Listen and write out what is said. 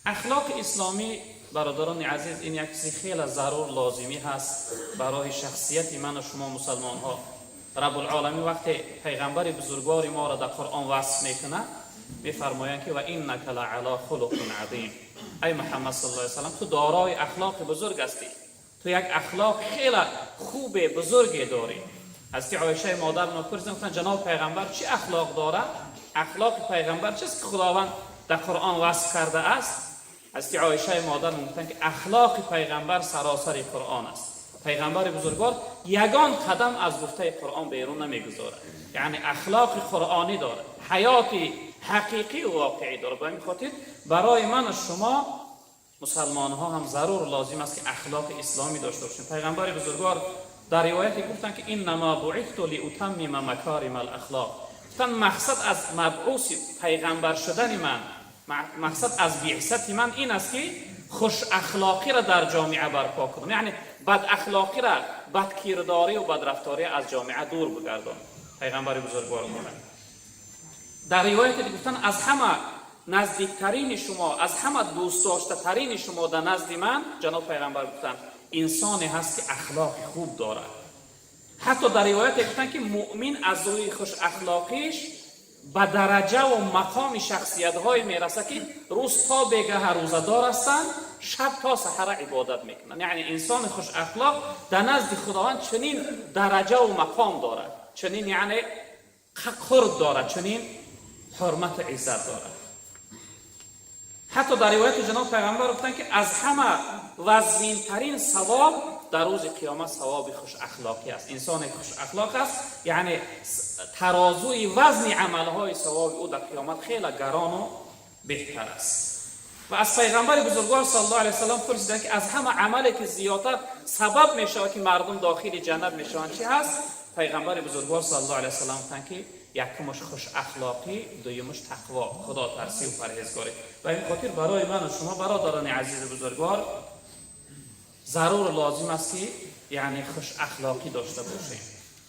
Ахлоқи исломӣ, бародарони азиз, ин як чизи хеле зарур, лозимӣ ҳаст барои шахсияти ман ва шумо, мусалмонҳо. Раббулъоламин вақте пайғамбари бузургвори моро дар Қуръон васф мекунад, мефармоянд, ки ва иннака ла ала хулуқин азим. Ай Муҳаммад саллаллоҳу алайҳи васаллам, ту дорои ахлоқи бузург ҳастӣ, ту як ахлоқ хеле хубе, бузурге дорӣ. Ҳазрати Оишаи модар пурсиданд, гуфтанд: «Ҷаноб пайғамбар чӣ ахлоқ дорад? Ахлоқи пайғамбар чист, ки Худованд дар Қуръон васф кардааст?» Ҳазрати Оишаи модар гуфтанд, ки ахлоқи пайғамбар саросари Қуръон аст. Пайғамбари бузургвор ягон қадам аз гуфтаи Қуръон берун намегузорад, яъне ахлоқи қуръонӣ дорад, ҳаёти ҳақиқию воқеӣ дорад. Ба ин хотир барои ману шумо, мусалмонҳо, ҳам зарур, лозим аст, ки ахлоқи исломӣ дошта бошем. Пайғамбари бузургвор дар ривояте гуфтанд, ки иннамо буиту лиутаммима макорима алахлоқ. Гуфтанд: мақсад аз мабъуси пайғамбар шудани ман, мақсад аз биъсати ман ин аст, ки хушахлоқиро дар ҷомеа барпо кунам, яъне бадахлоқиро, бадкирдорию бадрафторӣ аз ҷомеа дур бигардонам. Пайғамбари бузургвор мегӯянд, дар ривояте гуфтанд: аз ҳама наздиктарини шумо, аз ҳама дӯстдоштатарини шумо дар назди ман, ҷаноб пайғамбар гуфтанд, инсоне ҳаст, ки ахлоқи хуб дорад. Ҳатто дар ривояте гуфтанд, ки муъмин аз рӯи хушахлоқиш ба дараҷаву мақоми шахсиятҳое мерасад, ки рӯз то бегаҳа рӯзадор ҳастанд, шаб то саҳара ибодат мекунанд. Яъне инсони хушахлоқ дар назди Худованд чунин дараҷаву мақом дорад, чунин, яъне, қурб дорад, чунин ҳурмату иззат дорад. Ҳатто дар ривояти ҷаноб пайғамбар гуфтанд, ки аз ҳама вазнинтарин савоб дар рӯзи қиёмат савоби хушахлоқӣ аст. Инсоне хушахлоқ аст, яъне тарозуи вазни амалҳои савоби ӯ дар қиёмат хеле гарону беҳтар аст. Ва аз пайғамбари бузургвор саллаллоҳу алайҳи васаллам пурсиданд, ки аз ҳама амале, ки зиёдтар сабаб мешавад, ки мардум дохили ҷаннат мешаванд, чӣ ҳаст? Пайғамбари бузургвор саллаллоҳу алайҳи васаллам гуфтанд, ки якумаш хушахлоқӣ, дуюмаш тақво, худотарсию парҳезгорӣ. Ба ин хотир барои ману шумо, бародарони азизу бузургвор, зарур, лозим аст, ки яъне хушахлоқӣ дошта бошем.